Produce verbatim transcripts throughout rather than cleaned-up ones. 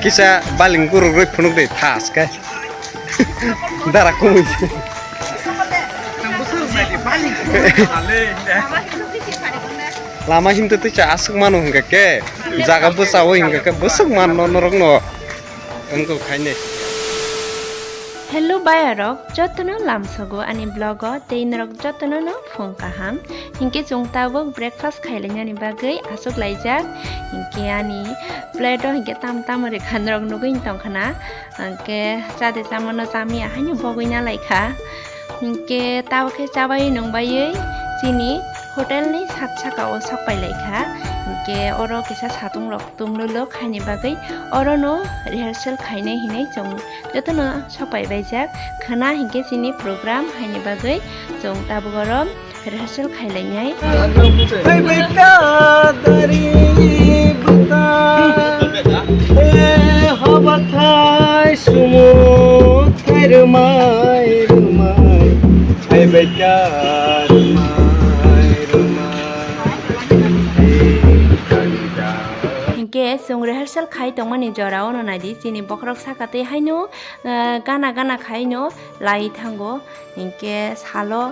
Kisa baling guruk rwi phunuk de thas khe. Dara kumui. Lama himtwi twi cha aswk mano hwnkha khe, jaga bwsao hwnkha khe bwswk manno norokno wngkha khainai. Hello bayarok, jotono lamsogo ani vlog o tei norok jotono no phung kaham. Hinkhe chwng tabuk breakfast khailainani bagwi aswk laijak. Hinkhe ani plate o hinkhe tam tam rwkha norok nugwi tongkhana. Hinkhe chade chamano chamiya haino bogwi nalaikha. Hinkhe tabuk khe chabai nungbaiwi chini hotel ni sak saka o sokpai laikha. Hinkhe oro kisa satung rok tunglo lo khaini bagwi orono rehearsal khainai hinwi chwng jotono sokpai baijak. Khwna hinkhe chini program haini bagwi chwng tabuk oro rehearsal khailainai. Hai bai ta dari buta, eh, haba thai sumo thai rwmai rwmai, hai bai ta rwmai rwmai, eh, kani da. Hinkhe chwng rehearsal khai tongmani jora ono naidi, chini bokhorok saka tei haino, eh, gana gana khaino lai thango. Hinkhe salo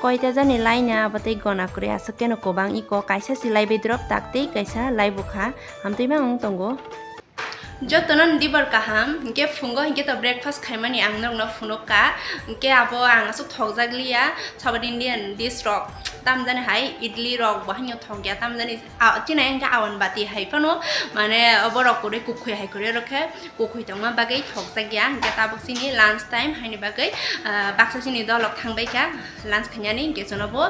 koita jani laina abo tei gona kwrwi aswk keno kwbang iko kaisa se laibai drop tak tei kaisa laibukha hamtwi ma wng tongo. Jotono ni dibar kaham hinkhe phungo hinkhe to breakfast khaimani ang norokno phunukka hinkhe abo ang aswk thokjak liya South Indian dish rok tamjani hai idli rok bo haino thokya tamjani. A, chini hinkhe awan bati hai phano mane borok kwrwi kukhwi hai kwrwi rokhe kukhwi tongma bagwi thokjakya hinkhe tabuk chini lunch time haini bagwi, ah, baksa chini dolok thangbaikha lunch khainani hinkhe chwngno bo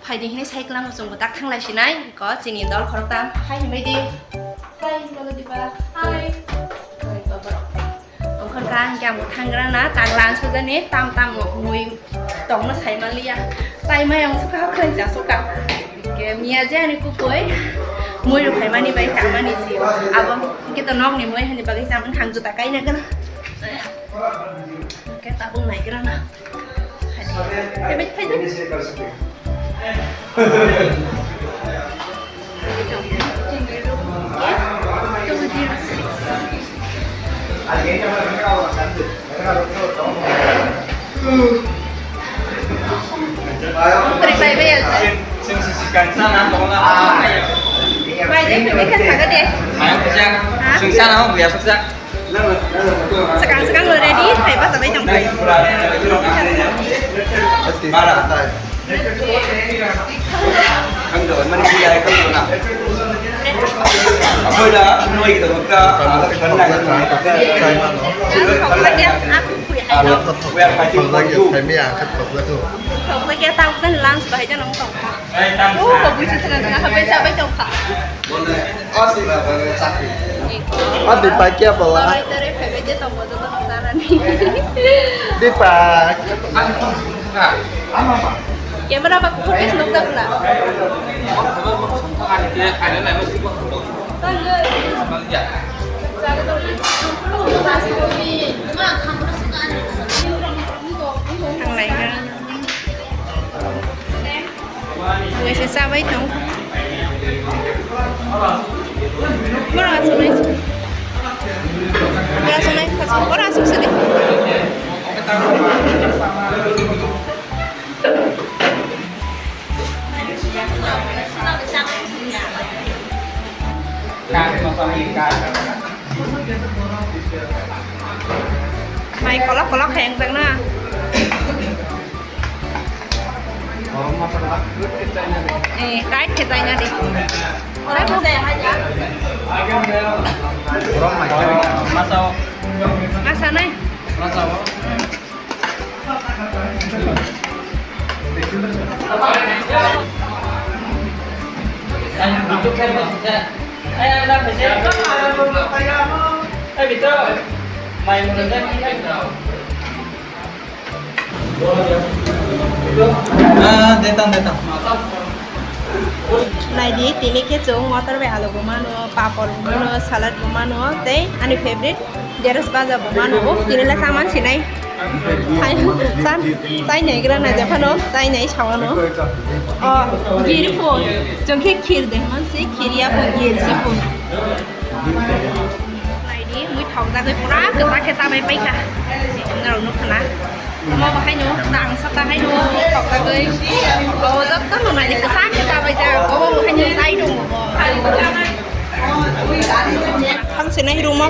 phaidi hinwi cycle o chwngbo tak thanglai sinai ko chini dol khorokta hai hinwi di. Hai, Bolo Dipa. Hai. Hai, Bolo. Ongkhorkha hinkhe ang bo thangrana tangla ang sujani tam tam mui tongno saimaliya. Tai mai ang sukha khlai ja sukha. Hinkhe miya je ani kukui mui rok phaimani bai chamani si. Abo hinkhe to nokni mui hani bagwi chamani hang juta kaina gana. Hinkhe tabuk naigrana. Hai, hai, hai. Swkang swkang ready khai bachabai tongkha. Thokla khe tabuk jani lunch bahai jano wng tongkha. Oh, kok buisi tongkha, habai sabai tongkha. O Dipa khe bola. Barai tarai phaibai je tongo joto no charani. Dipa. Camera ba kuphur khe nukjak na. Thanglaina. Waisa chabai tong. Bora asuk nai. Bora asuk nai. Bora asuk sidi. Mai kolok kolok hai wngjakna. Eh, tight khe chaina di. Masa nai. Ah, detang, detang. Naidi, tini khe chwng motor bai alu bo mano, papor bo mano, salad bo mano, tei ani favorite Deras baja bo mano bo, tini le saman sinai. Hai, san, sai nai gra na japhano, sai nai sawano. Oh, giri phun. Chwng khe khir de man se, khir ya phun, gir se phun. Nai di, mui Tokjagwi pura kwchak khe chabai paikha. Norok nukha na. Omo bo haino nang sata haino tokjagwi. O jotto no naidi kwchak khe chabai jak. Omo bo haino chai tongo bo. Thang se nai room o.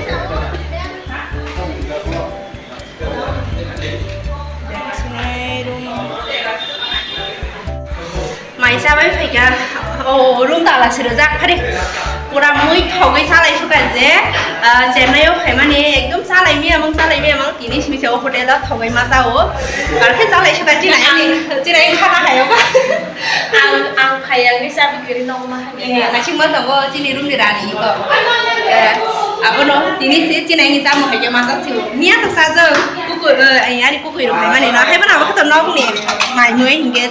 Sinai room. Mai chabai phaikha, o room tala sirojak phari. Pura mui thogwi chalai suka je, ah, Chennai o phaimani ekdom chalai miyamang, chalai miyamang, tini simi se o hotel o thogwi ma chao. Barkhe chalai suka chinai ani, chinai khana hayo ba. Ang, ang phai ang ni chabi kwrwi nokma. Eh, naisingma tongo chini room ni rani iko. Eh, abono tini se chinai ni chamo hai khe masa siwo. Miya to sajak kukur, eh, ani kukur rok hai mani no. Hai bono abo to nok ni mai mui hingke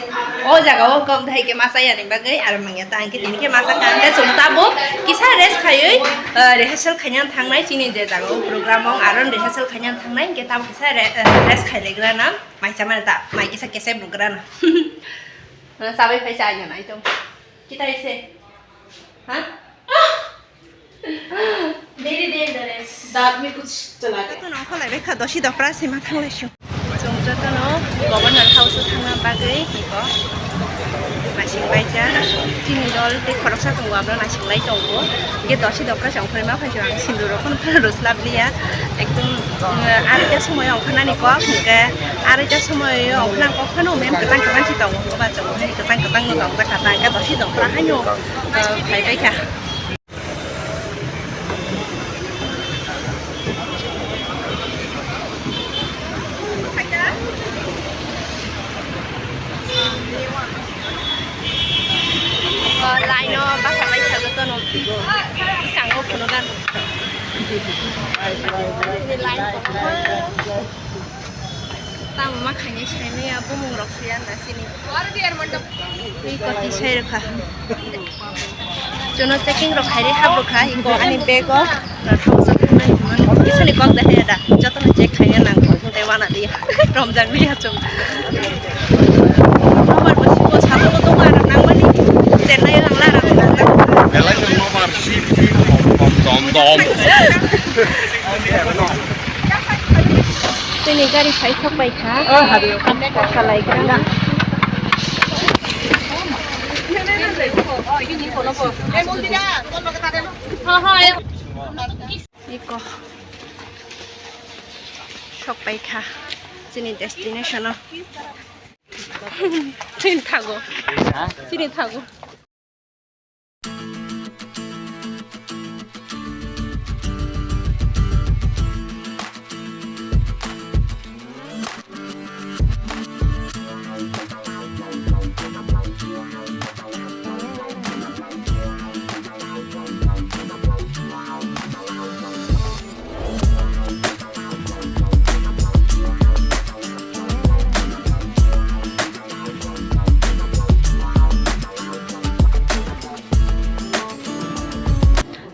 o jaga o kok dai ke masa ya ni bagwi aro mangya ta hingke tini ke masa ka hingke chwng tabo kisa rest khaiwi, eh, rehearsal khaina thangnai chini je jaga o program o aro rehearsal khaina thangnai hingke tabo kisa re-, eh, rest khai legra na mai chamani ta mai kisa kese bugra na. Sabai phai sa anya nai tong. Kita ise. Ha? Very dangerous. दांत में कुछ चला गया। Jotono ongkholai bai kha dosi dopra se ma thanglai sio. Chwng jotono Governor House o thangna bagwi hiko. Naising bai cha. Chini dol tei khoroksa tongo, abro naising lai tongo. Ge dosi dopra se ongkholai ma phai ang sindur rok phano rwslap liya. Ekdom, mm, arita somoy ongkholnani kok hingke. Arita somoy ongkhorna kok phano men kwchang kwchang si tongo. Ba tongo, kwchang kwchang no tongo, kata hingke dosi dopra haino, eh, phai bai kha. Line o basa lai kha jotono bwskango phunukha. Line kotor. Tamo ma khainai saimaya bumung rok se ya na sini. Twi koti sai rwkha. Chuno checking rok khairi hap rwkha iko ani bag o. Kisani kok da haya da. Jotono check khaina nang. Tei wana di. Romjak liya chum. Nobar bo siko sabo ko tongo aro nang mani. Chennai o ang lara ko nang. Belai no nobar sip sip dom dom dom. Tini gari phai sok bai kha. Salai kha. Iko sok bai kha. Chini destination o. Chini thago. Chini thago.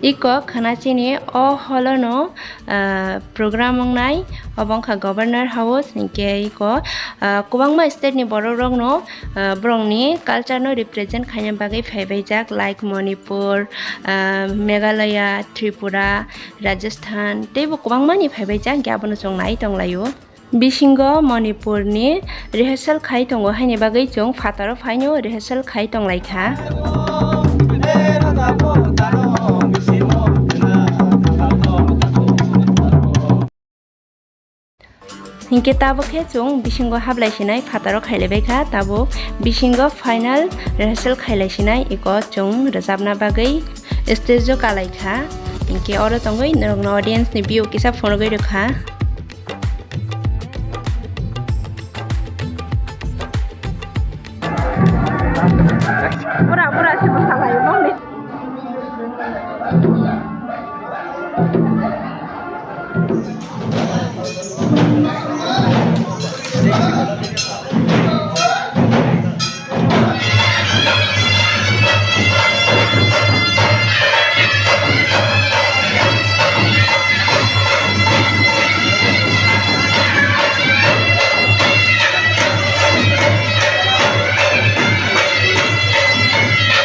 Iko khana chini o holono, ah, program wngnai, obo wngkha Governor House, hinkhe iko, ah, kwbangma state ni borok rokno, ah, borokni culture no represent khaina bagwi phaibaijak, like Manipur, ah, Meghalaya, Tripura, Rajasthan, teibo kwbangmani phaibaijak, hinkhe abono chwng nai tonglaio. Bisingo Manipurni rehearsal khai tongo, haini bagwi chwng phataro phaino rehearsal khai tonglaikha. Hinkhe tabuk khe chwng bisingo hablai sinai phataro khailaibaikha, tabuk bisingo final rehearsal khailai sinai, iko chwng rwchapna bagwi stage o kalaikha. Hinkhe oro tongwi norokno audience ni view kisa phunugwi rwkha. Pura, pura se bwsa lai bongni.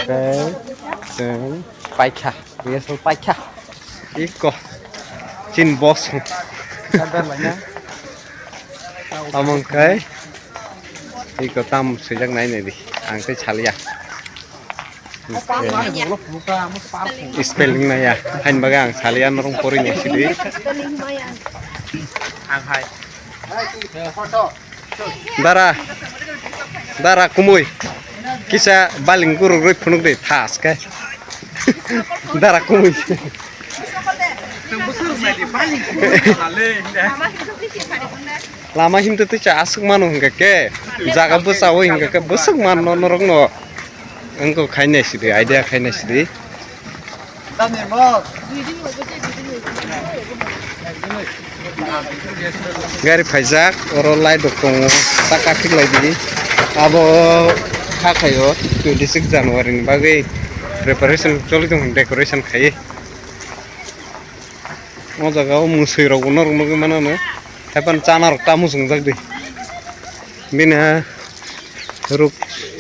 Tei chwng paikha, rehearsal paikha. Iko. Tin bosong. Omo wngkhe iko tam swijak nai nai di. Ang tei saliya. Spelling naiya. Hain bagwi ang saliya norong pori nai sidi. Ang hai. Dara, dara kumui, kisa baling guruk rwi phunuk de thas khe. Dara kumui. Lama himte tei cha aswk mano hingka khe, jaga bwsao hingka khe bwswk manno norokno. Wngkha khainai sidi, idea khainai sidi. Gari phaijak, oro light rok tongo, ta kathik lai di. Abo kha khaio twenty six January ni bagwi preparation choli tongo, decoration khai. O jaga o mwswi rok bo norok nugwi mano no, haiphano chana rok tamo chwngjak di. Bini ha ruk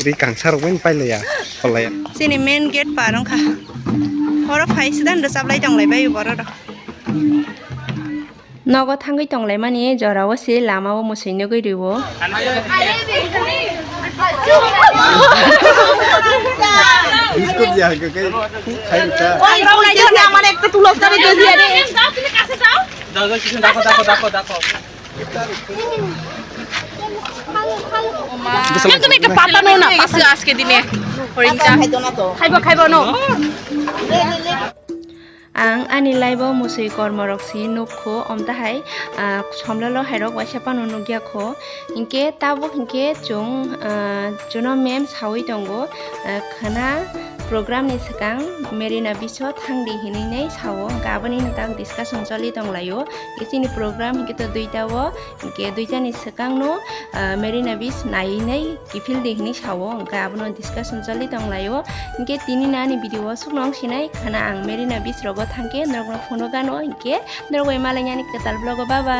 ri kangsa rok bai pailaiya, kholaiya. Chini main gate par wngkha. Oro phai sida rwchap lai tong lai bai borok rok. Nogo thangwi tong lai mani jora o se lama o mwswi nugwi rwo. Biskut ya ke ke khai ta. আমার একটা তুলস করে দিয়ে দিয়ে রে। যাও, যাও, কিছু দেখো, দেখো, দেখো, দেখো। না, তুমি একটা পাতা নাও না, পাতা। আজকে দিনে হরিণটা। খাইবো, খাইবো, নাও। Ang ani life o mwswi kormo rok si nuk kho, omtahai, ah, somlolo hai rok waisa phano nukya kho. Hinkhe tabuk hinkhe chwng, ah, chuno mem sawi tongo, ah, khwna program ni swkang Merina Bish o thangdi hinwi nai sao, hinkhe aboni nwtak discussion choli tong laio. Hinkhe chini program hinkhe to duita o, hinkhe duita ni swkang no, ah, Merina Bish naiwi nai kiphil di hinwi sao, hinkhe abono discussion choli tong laio. Hinkhe tini no ani video o sukno wng sinai khwna ang Merina Bish rogo thangkhe norokno phunuk gano, hinkhe norok bai malai ani kwtal vlog o, bye bye.